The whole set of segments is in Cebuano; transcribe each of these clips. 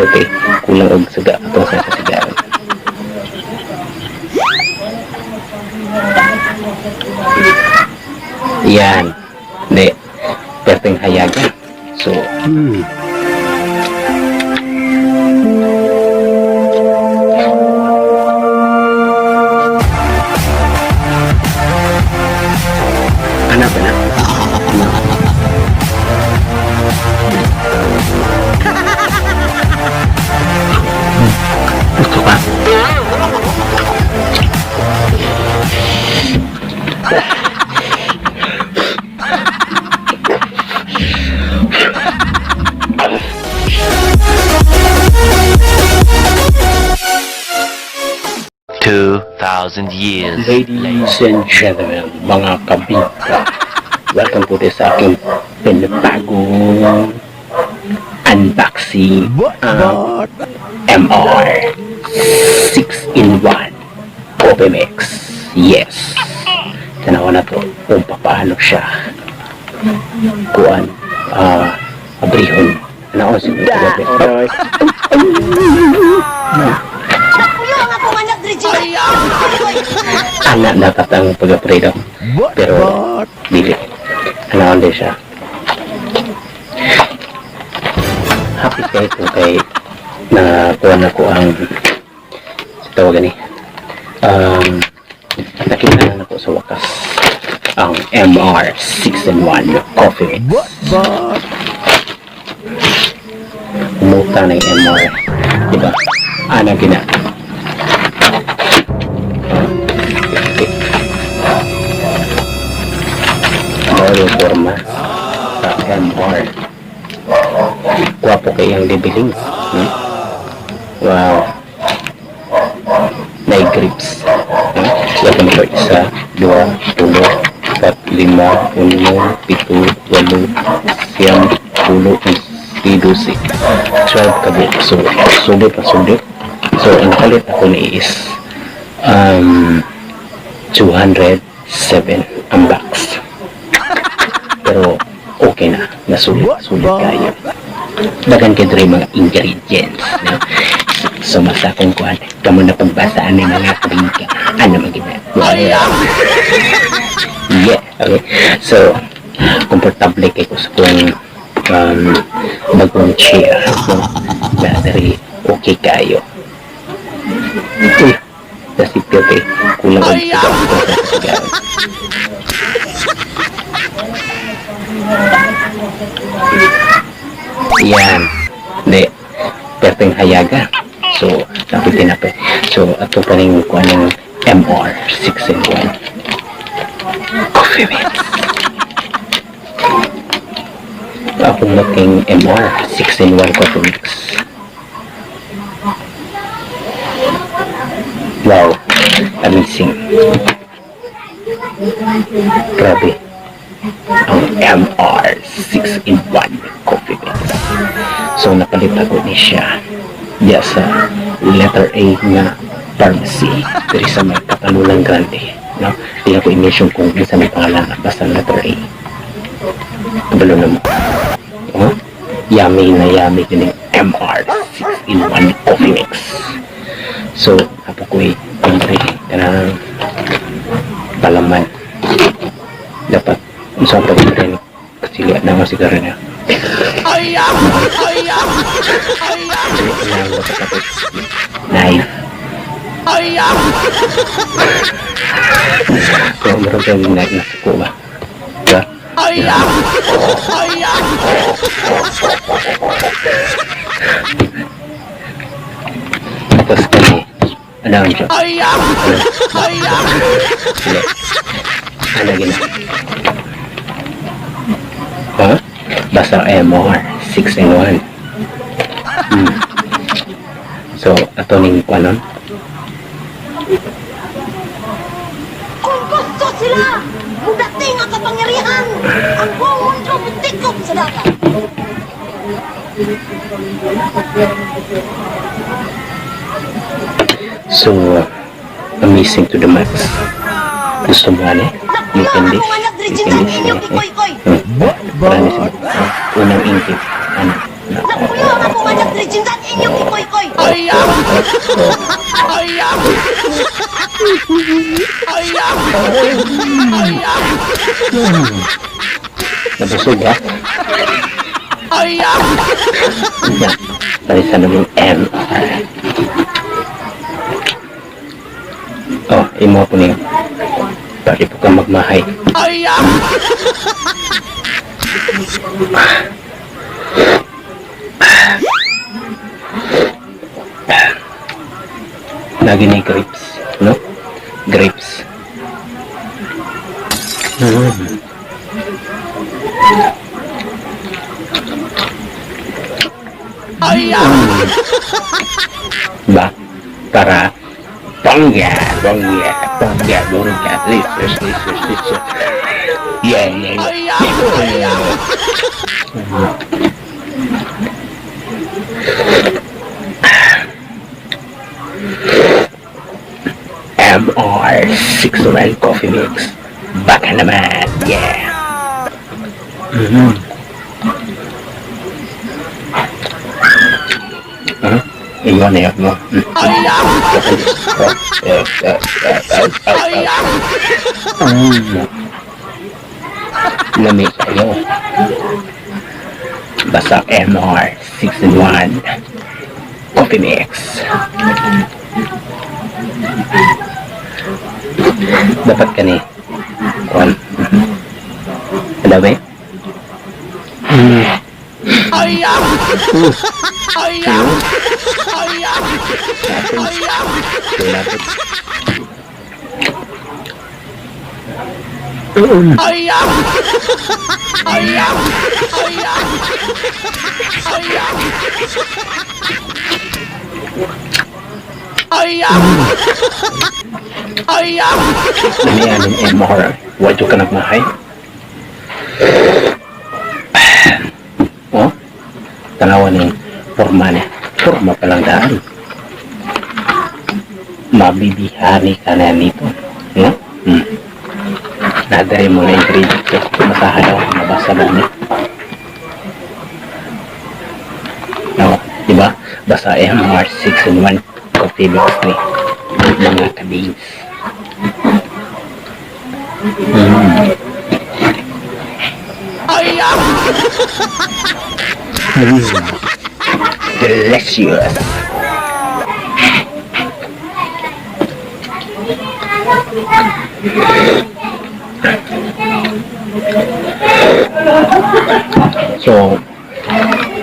Piote, kulang og suga atong sa kasigaran. Yan. Hindi. Perteng hayaga. So, Anak ba na? Ano? Gusto ka? 2,000 years Ladies and gentlemen, mga kabika, welcome po tayo sa aking panibagong unboxing ang MR 6-in-1 Coffee Mix. Yes. Tanawa na to kung paano siya kuan abrihon. Ano ko siguro? Napuyo ang akong anak, Regina. Anak dapat ang pag-apre daw. Pero dili. Ano din siya. Happy kay ko kay nakuha na ko ang sa tawagan ni nakita na ko sa wakas ang MR 6-in-1 coffee mix. Umuta ng MR. Diba? Ana gina. Moro forma sa MR. Gwapo kay ang libiling. Wow. May grips. Welcome ko isa, dua, tulo, apat, lima, uno, pito, walo, siyam, pulo, si, 12. 12 kabuok. So, sulit na sulit. So, ang kalit ako ni is 207 ang box. Pero okay na. Nasulit. Sulit kayo. Dagan kay diri mga ingredients. No? So, mas akong kuhan. Kamo na pagbasaan ni mga kabika. Ano man gina? Yeah. Okay. So, komportable kay ko sa kong bagong chair. No? Na diri okay kayo. Uy, nasipyot eh. Kulang ang sigaw. Sigaw. Yan. Hindi. Perteng hayaga. So, dapat tinapay. So, ato pa rin kuha ng MR 6 in 1. Coffee mix. Akong making MR 6 in 1 coffee mix. Wow. Amazing. Grabe. Ang MR 6 in 1 coffee mix. So, napalit ako ni siya diya sa letter A nga pharmacy diri sa may Katalunan Grande. No? Di ako i-mention kung isa may pangalan, basta letter A. Kabalo na mo. Oh? Yummy na yummy kining MR 6 in 1 coffee mix. So, apo ko eh, kumpre, kanang palaman. Dapat, unsa ang pag-pre kasi na nga sigaro niya. Kailangan dapat ako knife. Kung meron kayong knife na suko ba? Diba? Tapos kami, ano ang siya? Ano? Ano gina? Ha? Basta MR, 6 in 1. So, ato ning kuanon. Kung gusto sila, mudating ang kapangyarihan. Ang buong mundo mutikop sa dagat. So, amazing to the max. Gusto mo ano? You Napuyo can ang this. akong anak, You Regina. can this. Inyong ikoy-koy. Marami sa unang ingkit. Ano? Napuyo ang akong anak, Regina. Inyong Nabusog ha? Yan. Palitan na yung MR. Oh, imo po niyo. Pwede po kang magmahay. Lagi na yung grapes, no? Grapes. Ba? Para bongga, bongga, bongga, bongga. Listen, listen, listen. Yeah. MR 609 Coffee Mix. Baka naman. Yeah. Huh? Iwan na yun mo. Lami kayo. Basta MR 6 in 1 Coffee Mix. Dapat ka ni. Kwan. Dami? Lapit. Lami aning MR. Wadyo ka nagmahay. Oh, tanawa ni forma niya. Forma pa lang daan. Mabibihani ka na nito. No? Nadari mo na ingredients. Masaha daw. Mabasa ba niya? No, di ba? Basta MR 6 in 1 coffee mix ni mga kabings. Delicious. So,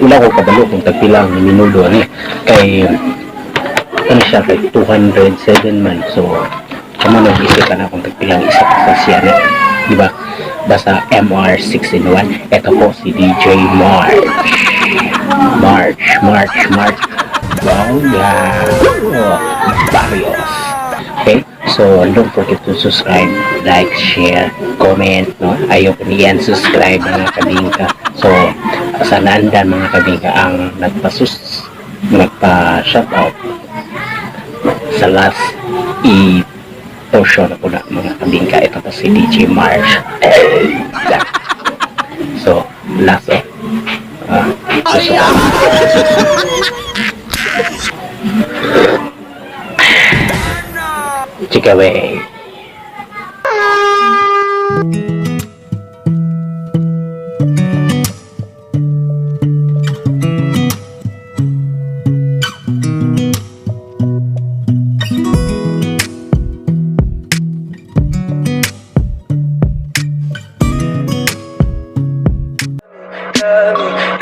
wala ko kabalo kung tagpila ang minudo ani kay ano siya kay 207 man, so kamo nag isip ka na kung tagpilang isa sa siya na, di ba? Basta MR 6 in 1. Ito po si DJ March, March, March, March Bongga Barrios. Okay, so don't forget to subscribe, like, share, comment, no? Ayaw ko niyan subscribe, mga kabingka. So sa naandan, mga kabingka, ang nagpasus nagpa shout out sa last i portion na po na, mga kabingka. Ito po si DJ Marsh. Yeah. So last, oh, gusto ko. Take away.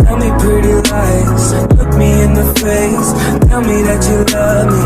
Tell me pretty lies, look me in the face. Tell me that you love me.